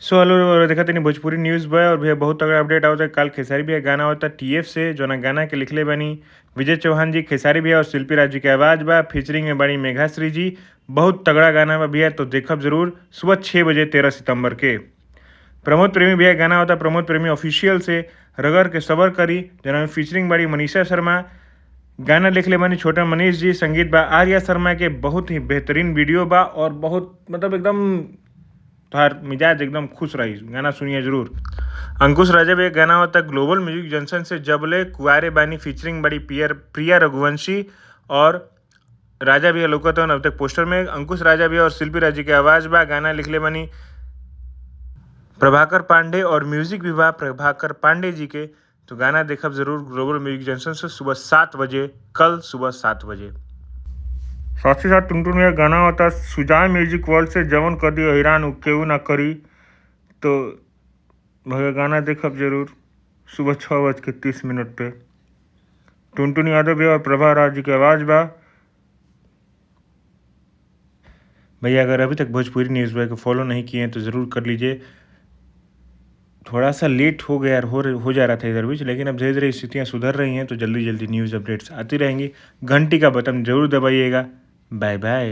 So hello, देखा तनी Bhojpuri news बा और भैया बहुत तगड़ा अपडेट आवता। काल खेसारी भैया गाना होता टीएफ से, जोना गाना के लिखले बानी विजय चौहान जी, खेसारी भैया और शिल्पी राज जी के आवाज़ बा। फीचरिंग में बानी मेघाश्री जी। बहुत तगड़ा गाना बा भैया, तो देखब जरूर सुबह 6 बजे 13 सितंबर के। प्रमोद प्रेमी भैया गाना होता प्रमोद प्रेमी ऑफिशियल से, रगड़ के सबर करी, जना में फीचरिंग बाड़ी मनीषा शर्मा। गाना लिखले बानी छोटा मनीष जी, संगीत बा आर्या शर्मा के। बहुत ही बेहतरीन वीडियो बा और बहुत मतलब एकदम तोहार मिजाज एकदम खुश रही, गाना सुनिए जरूर। अंकुश राजा भी एक गाना होता ग्लोबल म्यूजिक जंक्शन से, जबले कुआरे बानी, फीचरिंग बड़ी पियर प्रिया रघुवंशी और राजा भैया लौकतन अब तक पोस्टर में। अंकुश राजा भैया और शिल्पी राज जी के आवाज बा। गाना लिखले बानी प्रभाकर पांडे और म्यूजिक भी बा प्रभाकर पांडे जी के। तो गाना देखब जरूर ग्लोबल म्यूजिक जंक्शन से सुबह 7 बजे, कल सुबह 7 बजे। साथ ही साथ टुनटुन में गाना होता सुजान म्यूजिक वर्ल्ड से, जवन कदी हैरान उ केहू ना करी। तो भैया, गाना देखब जरूर सुबह 6 बज के 30 मिनट पे। टुनटुन यादव भैया और प्रभा राज जी के आवाज़ बा। भैया, अगर अभी तक भोजपुरी न्यूज़ बॉय को फॉलो नहीं किए हैं तो ज़रूर कर लीजिए। थोड़ा सा लेट हो गया, हो जा रहा था इधर बीच, लेकिन अब धीरे धीरे स्थितियाँ सुधर रही हैं, तो जल्दी जल्दी न्यूज़ अपडेट्स आती रहेंगी। घंटी का बटन ज़रूर दबाइएगा। Bye bye.